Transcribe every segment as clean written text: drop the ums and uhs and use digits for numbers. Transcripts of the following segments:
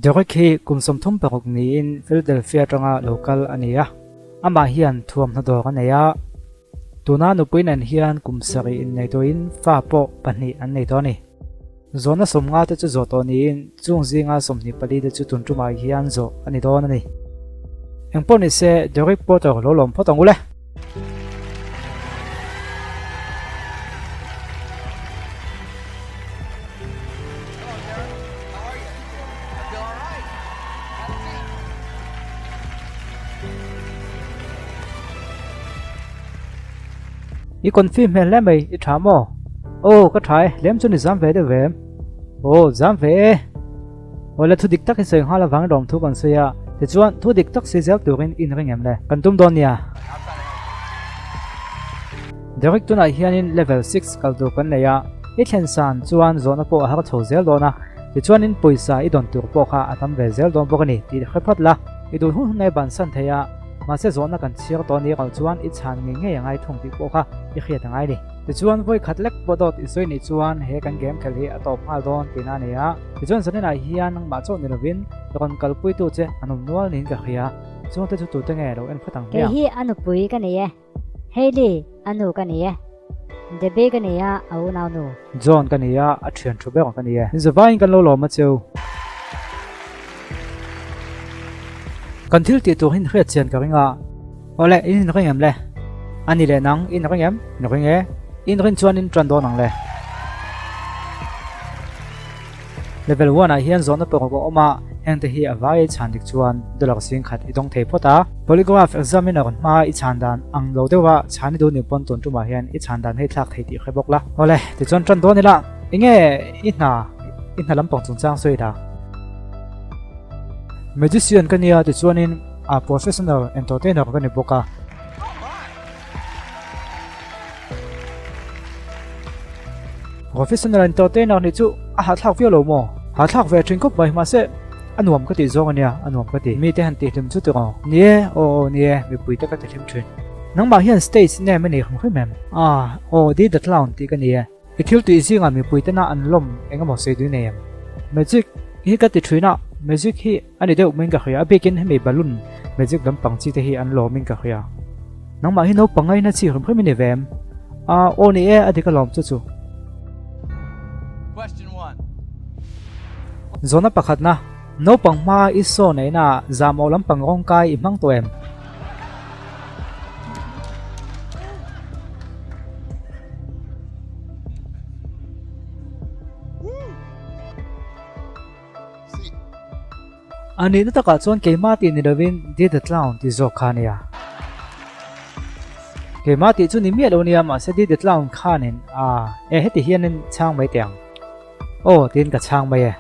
Derek hi kum 36 niin Philadelphia atanga lo kal a ni a, amah hian thuamhnaw dawr a nei a. Tuna nupui nen hian kum sarih innei tawhin fa pawh pahnih an nei tawh a ni. Zawhna 50 te chu zawh tawh niin chung zinga 24 te chu tun tumah hian zawh a ni dawn a ni. Engpawh ni se Derek Porter lo lawm phawt ang u le. I confi hmel hle mai, i tha maw? Aw, ka tha e, lem chu ni zam ve deuh ve em? Aw, zam ve e. Aw le, thu dik tak hi sawi nghal avangin rawm thu kan sawi a, tichuan thu dik tak si zel turin in ring em le? Kan tum dawn nia. Derek tunah hianin level six kal tur kan nei a, i thlen san chuan zawhna pawh a har chho zel dawn a, tichuanin pawisa i dawn tur pawh kha a tam ve zel dawn bawk a ni tih hre phawt la. I duh hun hun ngai bansan thei a, mahse zawhna kan chhiar tawh ni erawh chuan i chhan ngei ngei a ngai thung tih pawh kha i hriat a ngai ni. Tichuan vawi khat lek pawh dawt i sawi nih chuan he kan game khelh hi a tawp nghal dawn tihna a ni a, tichuan zaninah hian nangmah chauh ni lovin rawn kalpuitu che an awm nual niin ka hria, chungte chu tute nge lo en phawt ang hmiang. Kei hi a nupui ka nei e. Hailey, a nu ka ni e. Debbie ka ni a, a unau nu. John ka ni a, a thian thu ber ka ni e. Zavaiin kan lo lawm a cheu. Kan thil tih tur hin hriat chian ka ring a. Awle, in in ring em le? A ni leh nang, in ring em? In ring e. In rin chuan in tan dawn ang le. Level one ah hian zawhna paruk a awm a, hengte hi a vai chhan dik chuan dollar 10,000 i dawng thei phawt a. Polygraph examiner hma i chhan dan ang lo deuha chhan i duh ni pawn tun tumah hian i chhan dan hei thlak thei tih hre bawk la. Awle, tichuan tan dawn ila, enge i hna, i hna lampang chungchang sawi la. Magician ka nia tichuanin a professional entertainer ka ni bawk a. Professional entertainer nih chu a hahthlak viau lo maw? Hahthlak ve thin khawp mai mahse a nuam ka tih zawng a nia, a nuam ka ti. Mite han tihhlim chu tiraw? Ni e, aw aw ni e, mipui te ka tihhlim thin. Nangmah hian stage name a nei hrim hrim em? Ah, aw Dee the Clown tih ka ni e. I thil tih zingah mipui tena an lawm eng emaw sawi dui nei em? Magic hi ka ti thin a, magic hi a ni deuh maiin ka hria, a bikin hemi balloon magic lampang chi te hi an lawmin ka hria. Nangmah hi naupang ngaina chi hrim hrim i ni ve em? Ah, aw ni e, a dik alawm chu chu. Zawhna pakhatna, naupang hma i saw neihna zahmawh lampang rawngkai i hmang tawh em? A nihna takah chuan keimah tih ni lovin Dee the Clown tih zawk kha a nia. Keimah tih chu ni miah lo nia mahse Dee the Clown khanin a e heti hianin chhang mai teh ang. Aw tiin ka chhang mai e.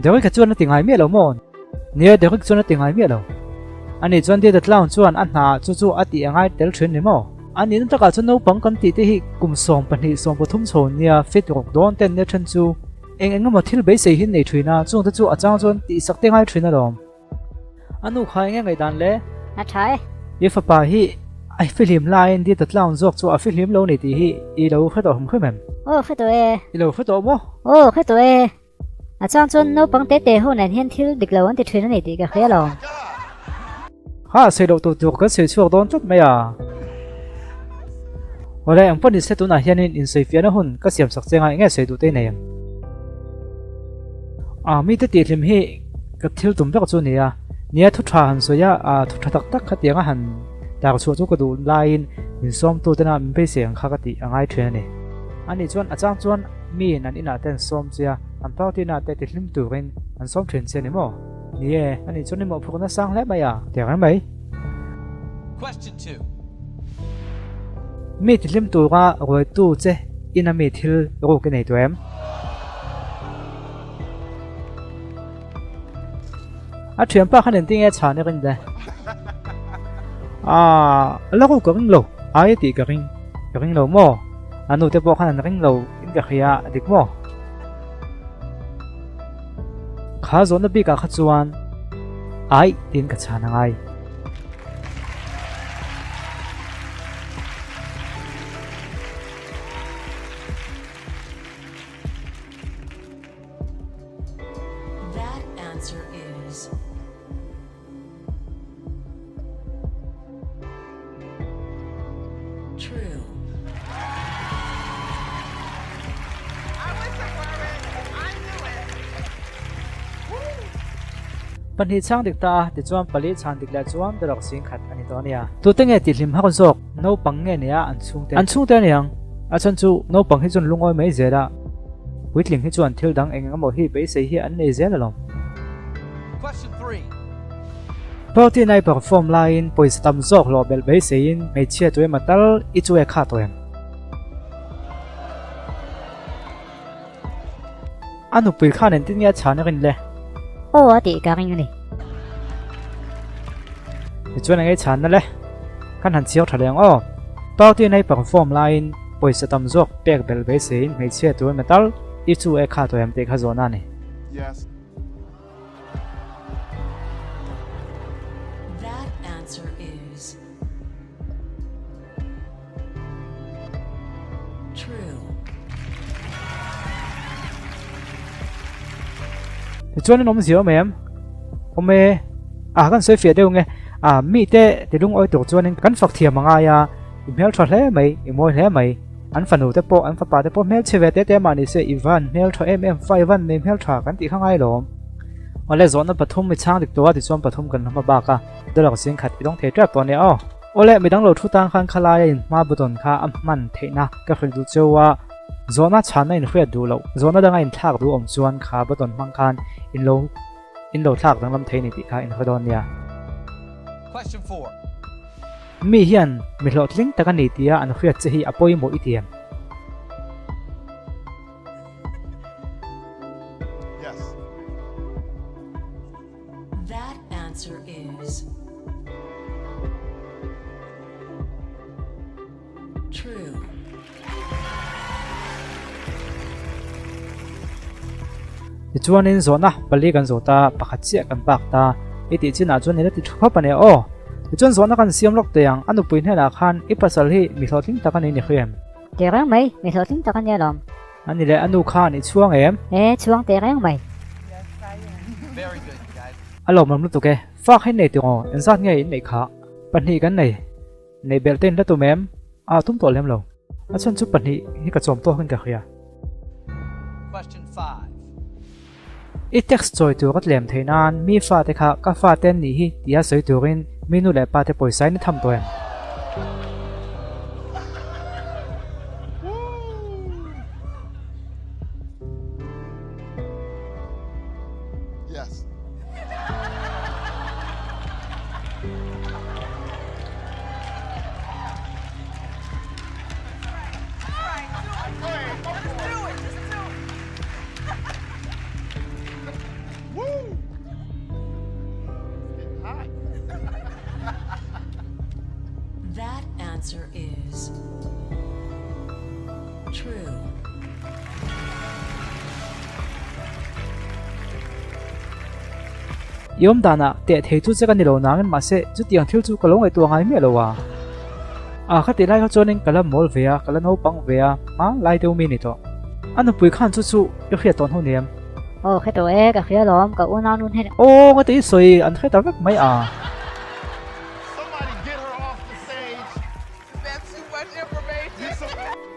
Derek-a chuan a ti ngai miah lo maw? Nia, Derek chuan a ti ngai miah lo. Ani chuan Dee the Clown chuan a hna chu chu a tih a ngai tel thin ni maw? A nihna takah chuan naupang kan tih te hi kum 12, 13 chho nia fit rawk dawn ten nia then chu Eng eng emaw thil beisei hi nei thin a, chungte chu a chang chuan tihsak te ngai thin alawm. A nu kha enge ngaihdan le? A tha e. I fapa hi a fihlim laiin Dita Clown zawk chu a fihlim lo ni tih hi i lo hre tawh hrim hrim em? Aw hre tawh e. I lo hre tawh maw? Aw hre tawh e. A chang chuan naupang te te ho nen hian thil dik lo an ti thin a ni tih ka hria alawm. Ha sawi loh tur tur kan sawi chhuak dawn tlat mai a. Awle eng pawh nise tunah hianin insawifiahna hun ka siam sak che ngai nge sawi duh te nei em? A mite tihhlim hi ka thil tum ber chu a ni a, nia thu tha han sawi a, a thu tha tak tak khatianga han tar chhuah chu ka duh laiin min sawmtu tena min beisei ang kha ka tih a ngai thin a ni. Ani chuan a chang chuan miin an inah te an sawm che a, an party na te tihhlim turin an sawm thin che a ni maw? Ni e, ani chuan i mawhphurhna sang hle mai a, ti reng mai. Mi tihlim tura ruaitu che ina mi thil ruk i nei tawh em? A thianpa khan engtin nge chhan i rin le? Ah, la ruk ka ring lo, ai tih ka ring, ka ring lo maw? A nu te pawh khan an ring lo in ka hria, a dik maw? Kha zawhna bikah kha chuan Aih tiin ka chhan a ngai. That answer is. True. Pahnih chhang dik ta a, tichuan pali chhan dik leh chuan darok sing khat a ni tawh a nia. Tute nge tihlim hak zawk? Naupang nge nia an chhungte? An chhungte a niang. A chhan chu naupang hi chuan lungawi mai zel a, puitling hi chuan thil dang eng eng emaw hi beisei hi an nei zel alawm. Party nai perform laiin pawisa tam zawk hlawh belh beiseiin hmeichhia tu emaw tal i chu e kha tawh em? A nupui khan engtin nge a chhan a rin le? Aw a tih ka ring a ni. Tichuan eng ei chhanna le? Kan han chhiar tha leh ang aw. Party nai perform laiin pawisa tam zawk pek belh beiseiin hmeichhia tu emaw tal i chu e kha tawh em tih kha zawhna a ni. Yes. That answer is true. Tichuan in awmzia awm em? Awm e. A kan sawi fiah deuh nge. A mite ti lungawi tur chuanin kan fak thiam a ngai a, i hmeltha hle mai, i mawi hle mai. An fanu te pawh, an fapa te pawh hmelchhe ve tete mah ni se i van hmeltha em em fa i van nei hmeltha kan tih kha ngai lawm. Awle zawhna pathum i chhang dik tawh a tichuan pathum kan hma bak a, dollar zing khat i dawng thei tep tawh ania aw. Awle midang lo thu tang khan khalai a inhma button kha a hman theihna ka hrilh duh cheu a, zawhna chhanna inhriat duh loh, zawhna danga inthlak duh awm chuan kha button hmang khan in lo in lo thlak danglam thei ni tih kha in hre dawn nia. Question 4. Mi hian mi hlawhtling tak a ni tia an hriat che hi a pawimawh i ti em? Yes. That answer is true. Tichuanin zawhna pali kan zawh ta, pakhat chiah kan bak ta. I tih chinah chuan i la ti thu khawp a nia aw. Tichuan zawhna kan siam lawk teh ang, a nupui hnenah khan i pasal hi mi hlawhtling tak a ni ni hri em? Teh reng mai, mi hlawhtling tak a nia lawm. A ni leh, a nu khan i chhuang em? E, chhuang teh reng mai. A lawmawm lutuk e, fak hi nei tiraw, engzat nge in neih khah? Pahnih kan nei. Nei belh te in la tum em? A tum tawh lem lo. A chhan chu pahnih hi ka chawm tawk in ka hria. I text chawi tur ka tlem theih nan mi fate kha ka fate an nih hi tia sawi turin mi nu leh pa te pawisa in a tham tawh em? Yes. That answer is true. I awm danah teh thei chu che ka ni lo nangin mahse chutiang thil chu ka lo ngaihtuah ngai miah lo a. A kha tih lai kha chuanin ka la mawl ve a, ka la naupang ve a, hma lai deuh mi ni tawh. A nupui khan chu chu i hriat tawh hnu ni em? Aw hre tawh e, ka hria lawm, ka unau nun hian. Aw nga tih i sawi an hre ta vek mai a.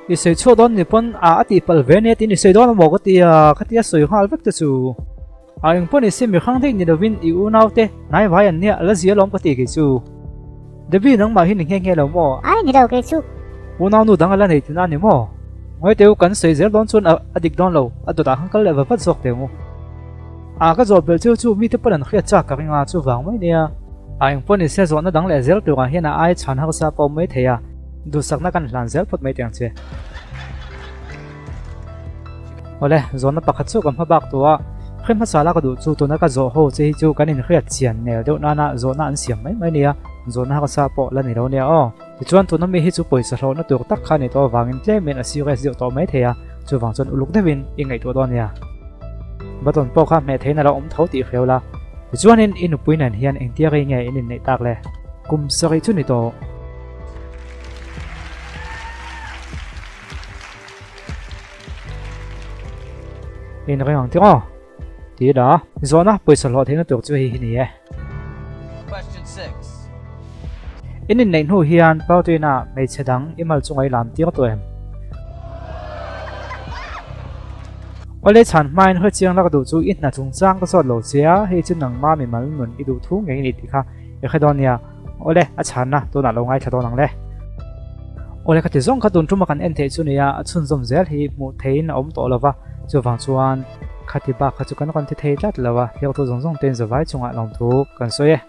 I sawi chhuah dawn ni pawn a a tih palh ve ania tiin i sawi dawn amaw ka ti a, khatia sawi nghal vek te chu. A eng pawh ni se mi hrang daih ni lovin i unau te hnai vai an nia la zia lawm ka ti kei chu. Debbie nangmah hi ni nghe nghe lo maw? Ai ni lo kei chu. Unau nu dang a la nei tina ni maw? Ngawi teh u kan sawi zel dawn chuan a dik dawn lo, a dawtah khan kal leh va vat zawk teh ang u. A ka zawh belh cheu chu mite pawn an hriat chak ka ring a, chuvang mai nia. A eng pawh ni se zawhna dang leh zel turah hian a ai chhan harsa pawh mai thei a, duhsakna kan hlan zel phawt mai teh ang che. Awle, zawhna pakhat chu ka hma bak tawh a, hre hmasa la ka duh chu tuna ka zawh ho che hi chu kan inhriat chian nel deuh nana zawhna an siam mai mai nia, zawhna harsa pawh la ni lo nia aw. Tichuan tuna mi hi chu pawisa hlawhna tur tak kha ni tawh avangin tlemin a serious deuh tawh mai thei a, chuvang chuan uluk deuhin i ngaihtuah dawn nia. Button pawh kha hmeh theiin a lo awm tho tih hreu la. Tichuanin i nupui nen hian engtia rei nge in inneih tak le? Kum sarih chu ni tawh. In ring ang tiraw? Ti la. Zawhna pawisa hlawh theihna tur chu hei hi ni e. In inneih hnu hian party-na hmeichhe dang i mal chunga i lam tir tawh em? Awle chhan hmain hre chiang lak duh chu i hna chungchang ka zawt lo che a, hei chu nangma mimal nun i duh thu ngei ni tih kha i hre dawn nia. Awle, a chhanna tunah lo ngaithla dawn ang le. Awle ka ti zawng kha tun tuma kan en theih chu nia, a chhunzawm zel hi hmuh theihin a awm tawh lo va, chuvang chuan khati bak kha chu kan rawn ti thei tlat lo a, hliautu zawng zawng tein zavai chungah lawmthu kan sawi e.